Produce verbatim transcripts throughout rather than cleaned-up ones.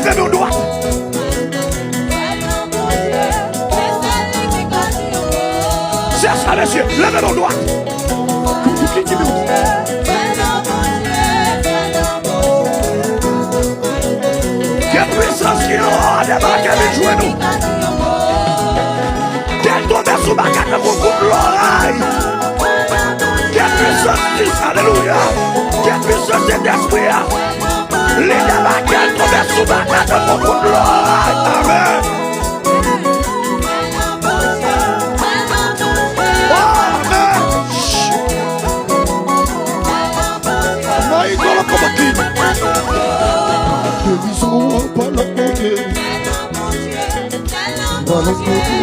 Leve men w dwat. Se sa, mesye. Leve men w dwat. Ke pwisans ki an debake vin jwenn nou. Ke l tonbe sou Baka tankou kout loray. Ke pwisans di, alelouya. Ke pwisans Sentespri a. Li debake, l tonbe sou Baka tankou kout loray. Amèn. Oh, amèn. Mayi kolo komo ki. Ke pwisans ou an pa lòt kote. Pa lòt kote.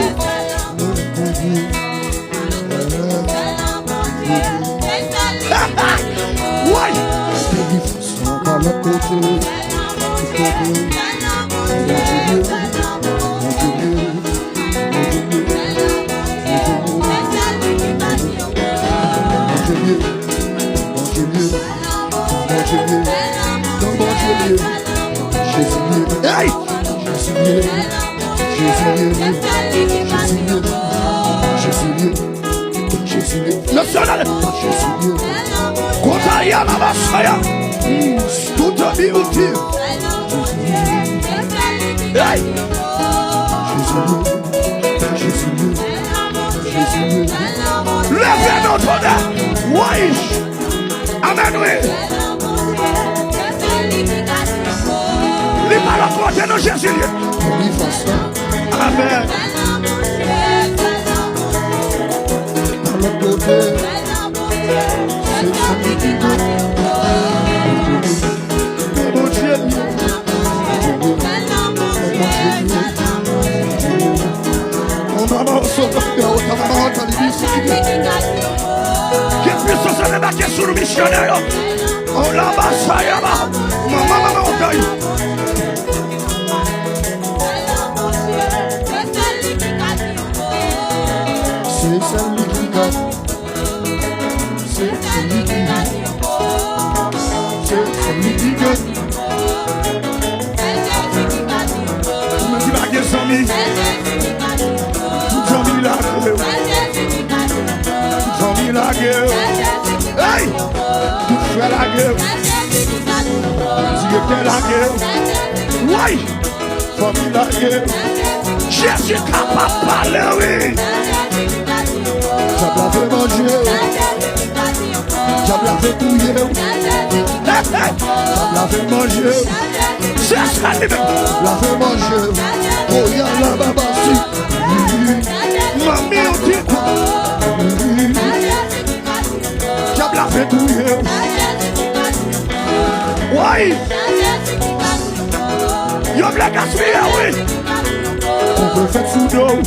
Woy! Delivans lan pa lòt kote. Tout kote. Bondye, Bondye, Bondye, Bondye, Bondye, Bondye, Bondye, Bondye, Bondye, Bondye, Bondye, Bondye, Jezi ye. Hey! Jezi ye. Jezi ye. Jezi ye. Jezi ye. Jezi ye. Nasyonal. Jezi ye. Kota ya la basaya. Tout a biwiti. Hey! Jezi ye. Jezi ye. Jezi ye. Leve men w tande. Woy! Amèn, wi. Li pa lòt kote non, Jezi li ye. Li fè sa. Amèn. Pa lòt kote. Se sa ki pi bon. Bondye li ye. Bondye li ye. Mama oso, mama ota, mama ota, li di si ki. Ke pwisans la debake sou nou, misyonè yo. Oh, la basaya ba. Mama, mama ota. Se sèl li ki ka. Se sèl li ki. Se sèl li ki ka. Ou menm ki pa gen zanmi. Tout zanmi lage w. Tout zanmi lage w. Hey! Tout frè lage w. Direktè lage w. Woy! Fanmi lage w. Jezi kapab pale, wi. Dyab la vle manje w. Dyab la vle touye w. Hey, hey. Dyab la vle manje w. Se sa li menm. Dyab la vle manje w. Oya la babasi. Manmi, yon ti kou. Dyab la vle touye w. Woy! Yo vle gaspiye w, wi. Konplo fèt sou do w.